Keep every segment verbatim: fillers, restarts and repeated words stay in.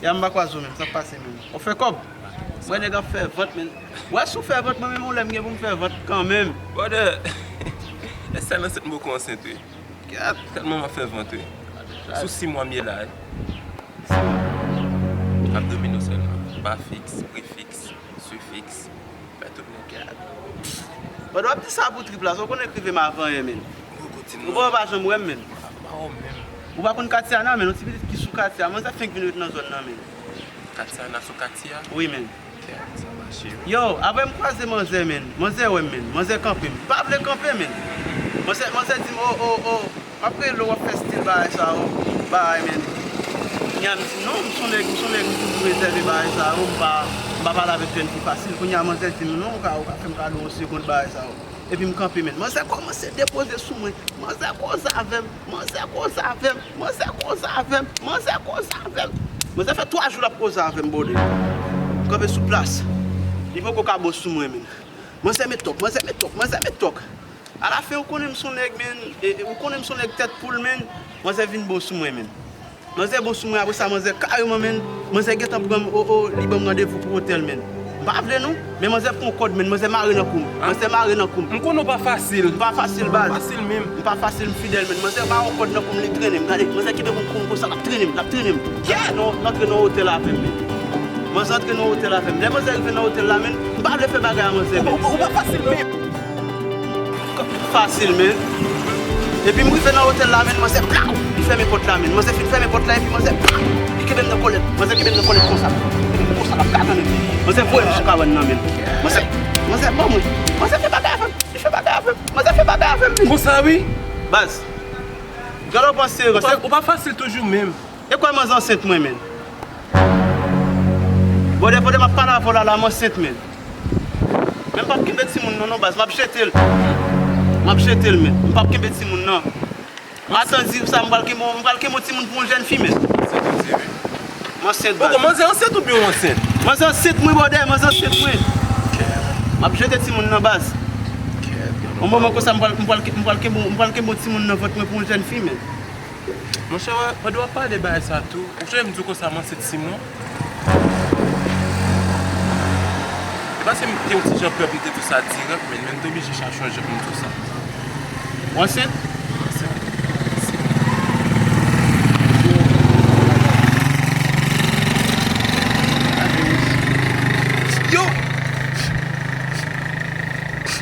Ya m pa kwaze w menm, sa k pase menm? Ou fè kòb? Mwen nèg ap fè vant menm. Wè si w fè vant, mwen menm yon lè m gen pou m fè vant kanmenm. Brother, èske sa nan sèt mwen ko ansent wi? Kèt. Tèlman m ap fè vant wi. Sou sis mwa m ye la wi. Abdominaux sèlman. Ba fiks, prefiks, sifiks. Fè tout nèg. Kèt. Pandan w ap di sa pou trip la, sa w konnen k rive m avan anyen menm. Ou pa janm wè m menm. Ou pa konn Katiana menm, yon ti pitit ki sou Katia. Manzè fenk vin ret nan zòn nan menm. Katiana sou Katia? Wi menm. Yo, apre m kwaze manzè menm. Manzè wè m menm. Manzè kanpe m. M pa vle kanpe menm. Manzè, manzè di m, o, o, o, m ap rele w, w ap fè stil bagay sa yo. Bagay menm. Kounya m di non, m se yon nèg, m se yon nèg m toujou rezève bagay sa yo. M pa, m pa pale avèk jèn fi fasil. Kounya manzè di m non, ou ka, ou ka fè m kado yon segonn bagay sa yo. Epi m kanpe menm. Manzè kòmanse depoze sou mwen. Manzè koze avè m. Manzè koze avè m. Manzè koze avè m. Manzè koze avè m. Manzè fè twa jou l ap koze avè m, brother. M kanpe sou plas. Li poko ka bon sou mwen menm. Manzè met tòk, manzè met tòk, manzè met tòk. Alafen, ou konnen m se yon nèg, menm, e, e, ou konnen m se yon nèg tèt poul, menm. Manzè vin bon sou mwen, menm. Manzè bon sou mwen, apre sa, manzè kareman, menm. Manzè gentan pran m, o, o, li ban m randevou pou otèl, menm. M pa vle, non. Men manzè pran yon kòd, menm. Manzè mare nan kou m. Manzè mare nan kou m. M konnen w pa fasil. M pa fasil, baz. Fasil menm. M pa fasil, m fidèl, menm. Manzè ba yon kòd nan kou m, li trennen m. Gade, manzè kenbe kou m konsa, l ap trennen m, l ap trennen m. Kèt! Nou, nou antre nan otèl avè m, menm. Manzè antre nan otèl avè m. Lè manzè rive nan otèl la, menm, m pa vle fè bagay a manzè, menm. Ou, ou, ou pa fasil menm. Fasil, menm. Epi m rive nan otèl la, menm, manzè, plaw! Li fèmen pòt la, menm. Manzè fin fèmen pòt la, epi manzè, plaw! Li kenbe m nan kòlèt. Manzè kenbe m nan kòlèt konsa. Konsa, l ap gade, menm. Manzè voye m sou kabann nan, menm. Manzè, manzè, ban mwen. Manzè fè bagay avè m. Li fè bagay avè m. Manzè fè bagay avè m, menm. Konsa, wi. Baz. Gade w panse, ou pa, ou pa fasil toujou, menm. E kwè manzè ansent mwen, menm. Bon, depi m ap pale avè w la, la, m ansent, menm. Men m p ap kenbe timoun nan non, baz, m ap jete l. M ap jete l, menm. M p ap kenbe timoun nan. Atan di sa, m pral kenbe, m pral kenbe yon timoun pou yon jèn fi, menm. M ansent, baz. Poko, manzè ansent oubyen w ansent? Manzè ansent mwen, brother, manzè ansent mwen. M ap jete timoun nan, baz. Yon moman konsa, m pral, m pral, m pral kenbe, m pral kenbe yon timoun nan vant mwen pou yon jèn fi, menm. Monchè, pandan w ap pale bagay sa tou, ou sonje m di w konsa m ansent sis mwa? E paske m te yon ti jan pè pou m te di w sa dirèk, men, men m te oblije chache yon jan pou m di w sa. Ou ansent? M ansent. Yo!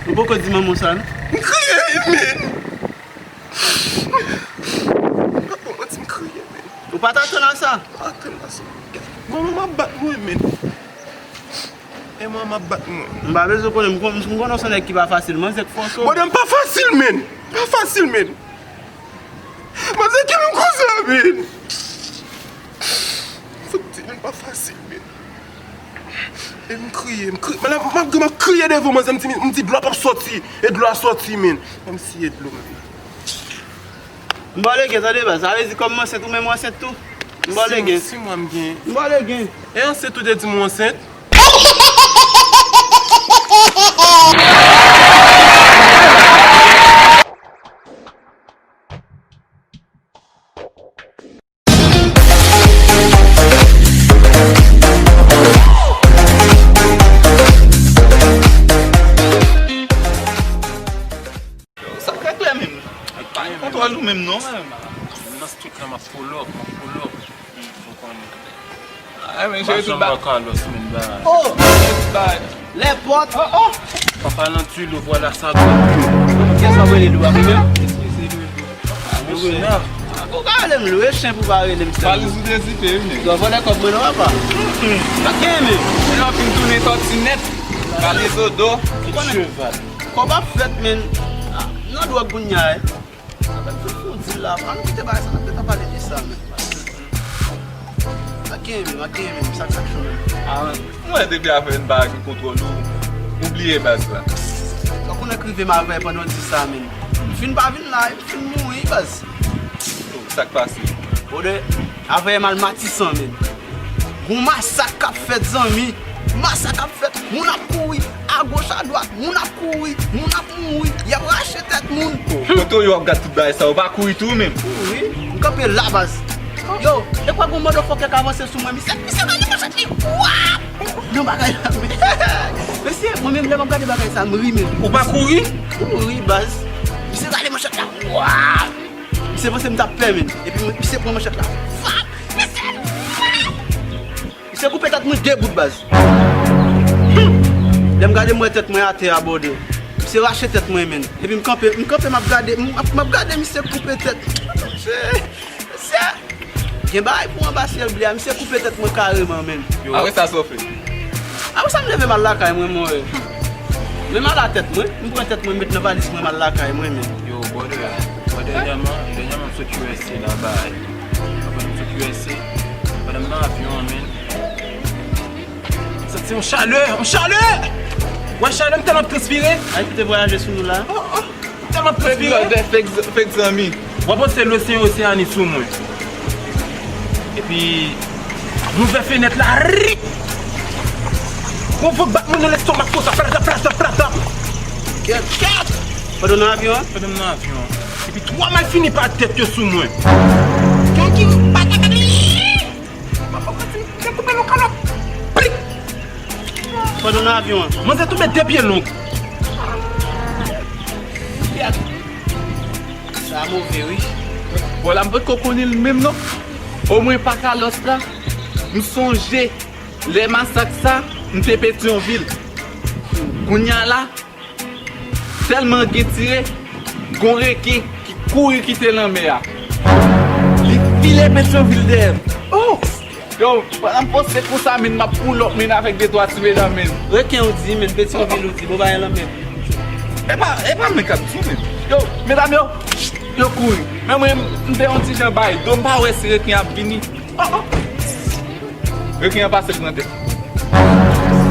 Ou poko di manman w sa, non? M kriye, men! Pa bon, manti, m kriye, men. Ou pa t atann a sa? Pa atann a sa. Manman m ap bat mwen, men. E manman m ap bat mwen. M pa bezwen konnen, m konn, m konnen w se yon nèg ki pa fasil. Manzè k fòse w. Bonè, m pa fasil, men. M pa fasil, men. Manzè kenbe m konsa, men. Fòk di, men, m pa fasil, men. E m kriye, m kriye. Malè, malgre m ap kriye devan manzè, m di, m di dlo a p ap sòti. E dlo a sòti, men. Kòmsi e dlo, men. M ba w legen, tande, baz. Sa vle di kòm m ansent, ou menm ou ansent tou? M ba w legen. Sis mwa m gen. M ba w legen. E ansent ou te di m ou ansent? Sa k klè menm? Pa gen kontwòl ou menm non, menm. Nan street la, m ap pull up, m ap pull up. Ou konnen. Ah, men, jere tout ba. Carlos, men, ba. Oh! Ba. Lèpòt. Oh, oh! Papa nan tu le voilà sa. Kiyès w ap rele dlo a, mwen menm? Ou ka rele m lwe chen pou pa rele m sèl. Pale sou dezite, wi, nèg. Dwa vòlè kòb mwen non, papa. Pa gen, men. Mwen ap fin tounen tòti nèt. Kale zodo. Cheval. Kòb ap fèt, men. Nan dwòg kounya, eh. Avèk tout fon di la, ann kite bagay sa, n ap gentan pale de sa, men. Pa gen, men, pa gen, men, sa k ap chanje. Ah, mwen depi afè n pa gen kontwòl ou, ou bliye baz la. Sa konnen k rive m avè pandan w di sa, men. M fin pa vin la, m fin mouri, baz. Oh, sa k pase? Ode, avè m al Matisan, men. Gon masak k ap fèt, zanmi. Masak k ap fèt. Moun ap kouri. Agoch, adwat. Moun ap kouri. Moun ap mouri. Y ap rache tèt moun. Kote w ye w ap gad tout bagay sa yo? Pa kouri tou menm. Kouri? M kanpe la, baz. Yo, E kwa gon motherfucker k avanse sou mwen, misye, misye gade manchèt li. Wap! Non, bagay la, men. Mesye, mwen menm lè m ap gade bagay sa, m ri menm. Ou pa kouri? Kouri, baz. Misye gade manchèt la. Wap! Misye panse m t ap pè, men. Epi misye pran manchèt la. Wap! Misye, wap! Misye koupe tèt mwen de bout, baz. Hmm. Lè m gade, m wè tèt mwen atè a, bòdè. Misye rache tèt mwen, men. Epi m kanpe, m kanpe, m ap gade, m ap, m ap gade misye koupe tèt. Mesye, mesye. Gen bagay pou anba syèl ble a, misye koupe tèt mwen kareman, men. Apre sa, sa w fè? Apre sa, m leve m al lakay mwen, mwen. Men m al a tèt mwen, m pran tèt mwen, m met nan valiz mwen, m al lakay mwen, men. Yo, bòdè, bòdè, dènyèman, dènyèman, m sot U S A la, bay. Apre m sot U S A, pandan m nan avyon an, men. M santi yon chalè, yon chalè! Wè chalè, m tèlman ap transpire. Ay, ki te vwayaje sou nou la. Oh, oh, m tèlman ap transpire. Fake brother, fake, fake zanmi. W ap panse losyen oseani sou mwen. Epi, m ouvè fenèt la, rik! Yon van bat mwen nan lestomak konsa, plata, plata, plata. Kèt, kèt! Pandan w nan avyon an? Pandan m nan avyon an. Epi twa malfini pa tèt yo sou mwen. Kèt ki pata, pata. Mwen koupe yon kalòt. Prik! Pandan w nan avyon an. Manzè tonbe de pye long. Sa move, wi. Bon, la, m potko konnen l menm, non. Omwen pa Carlos la, m sonje lè masak sa, m te Petyonvil. Kounye a la, tèlman gen tire, gon reken ki kouri kite lanmè a. Li file Petyonvil dèyè m. Oh! Yo, pandan m poste konsa, men m ap pull up, men avèk de twa ti medam, men. Reken ou di, men Petyonvil ou di, bon bagay lanmè. E pa, e pa mwen k ap di, men. Yo, medam yo, yo kouri. Men mwen, m te yon ti jan bay do, m pa wè si reken ap vini. Oh, oh. Reken an pase l pran tèt.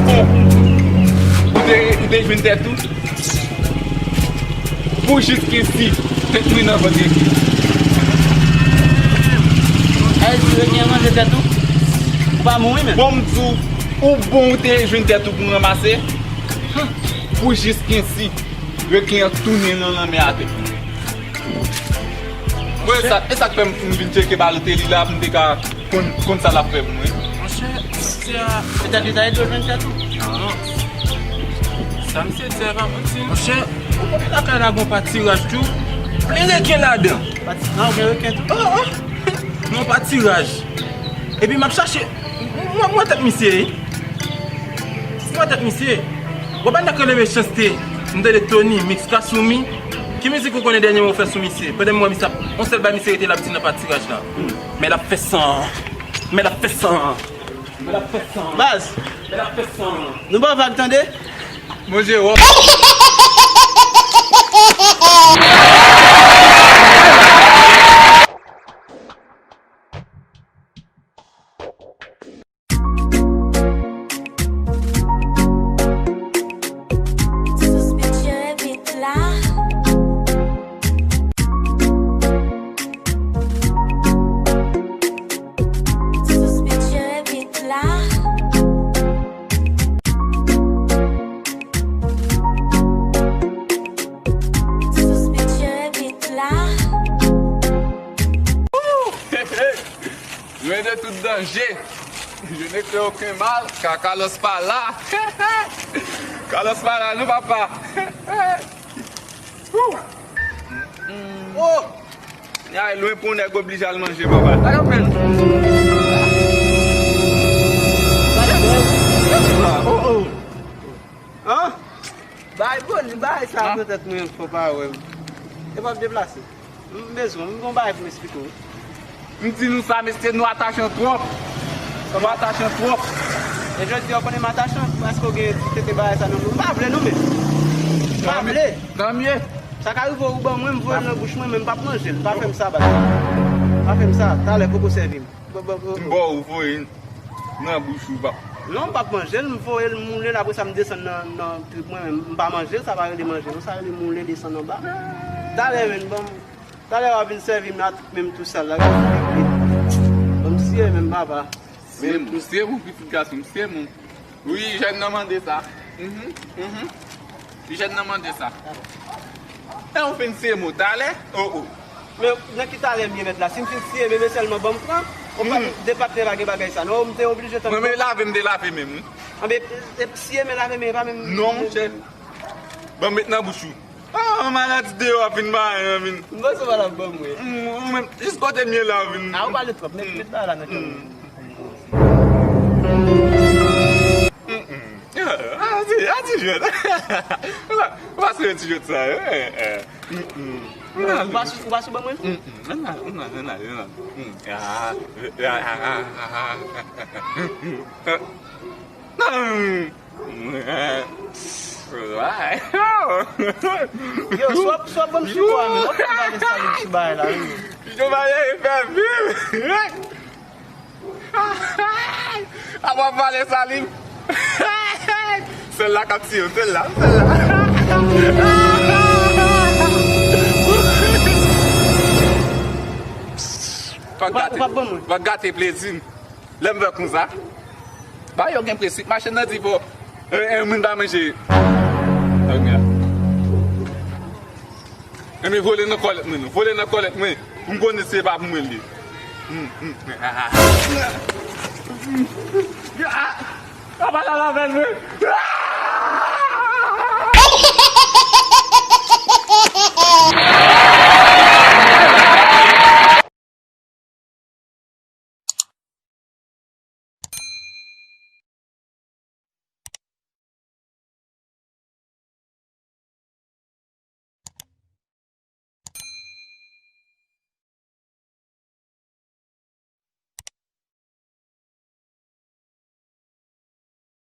Bon. Ou te, ou te jwenn tèt ou? Pou jis kensi, tèt mwen nan vant reken. Ay, si reken an manje tèt ou, ou pa mouri menm. Bon, m di w, ou bon ou te jwenn tèt ou pou ranmase. Pou jis kensi, reken an tounen nan lanmè atè. Bon, e sa, e sa k fè m, m vin tcheke Balotelli la, pou m te ka konn, konn sa l ap fè pou mwen. Monchè, misye a. Petèt li ta ede w jwenn tèt ou. Non. Sa misye di a pa manti. Monchè, ou konnen lakay la gon patiraj tou. Plen reken ladan. Pati-, ah, ou gen reken tou? Oh, oh. Non, patiraj. Epi m ap chache. M, m, m wè tèt misye, wi. M wè tèt misye. Ou pa nan k rele Mechanste. M tande Tony, Mix Kasumi. Ki mizik ou konnen dènyèman ou fè sou misye? Pandan m wè misye ap, yon sèl bay misye rete l ap di nan patiraj la. Men l ap fè san. Men l ap fè san. Men l ap fè san. Baz. Men l ap fè san. Nou ba vag tande? Manje wòm. Suspension bit la. Suspension bit la. Suspension bit la. Loin de tout danger. Je ne crains aucun mal, car Carlos pa la. Carlos pa la, non, papa. Woo! Oh! Ay, lwen pou nèg oblije al manje, papa. Gade yon pèl. Gade yon pèl. Oh, oh. Hein? Bay bon, bay sa nan tèt mwen ankò, pa wè m. E p ap deplase. M bezwen, m gon bagay pou m esplike w. M di nou sa, mesye, nou atachan twòp. Nou atachan twòp. E jodi a, w konnen m atachan, paske w gen ti tete bagay sa nan men w. M pa vle nou menm. M pa vle. Tanmye. Sa ka rive w ban mwen, m voye l nan bouch mwen, men m p ap manje l. Pa fè m sa, baz. Pa fè m sa. Talè, poko sèvi m. Bon, bon, bon. M ba w voye nan bouch ou, pap. Non, m p ap manje l, m voye l, m moule l, apre sa m desann nan, nan trip mwen, men m pa manje l, sa pa rele manje, non, sa rele moule, desann anba. Talè, men, bon, talè w a vin sèvi m nan trip menm tou sal la, gade, bon, m siye menm, papa. Men m siye pou pitit gason, m siye moun. Wi, jèn nan mande sa. Mhm, mhm. Jèn nan mande sa. E ou fin siye mwen talè? Oh, oh. Men nan ki talè m ye mèt la? Si m fin siye bebe sèlman, ban m pran. Ou pa de patnè pa gen bagay sa non, m te oblije tann. Mwen, men lave m te lave menm wi. Anben, si e men lave men, e pa menm. Non, monchè. Ban m met nan bouch ou. Ah, maladi deyò a vin ba an vin. M panse w pa t ap ban m wi. Ou menm, jis kote m ye la vin. Ah, ou pale twòp, met, met bagay la nan kè m. Ah, ti, ah, ti jwèt. Ou pa sou ti jwèt sa yo. Eh, eh. Ou pa sou, ou pa sou ban mwen? Ann al, ann al, ann al, ann al. Ah, ah, ah, ah, ah. Yo, swa, swa ban m sou kò a, men. Ou pa vale sa li ti bagay la, wi. Yo, bagay e fè viv. Apa vale sa li. Sèl la k ap tiye m, sèl la, sèl la. Fòk gate, fòk gate plezi m. Lè m fè konsa, ba yo gen prensip, machann nan di fò, eh, eh, moun pa manje. Enben vole nan kòlèt mwen, non. Vole nan kòlèt mwen. Pou m konnen se pa pou mwen li ye. Ah, ah, ah, ah. Ah, pa la lavel mwen. Ah!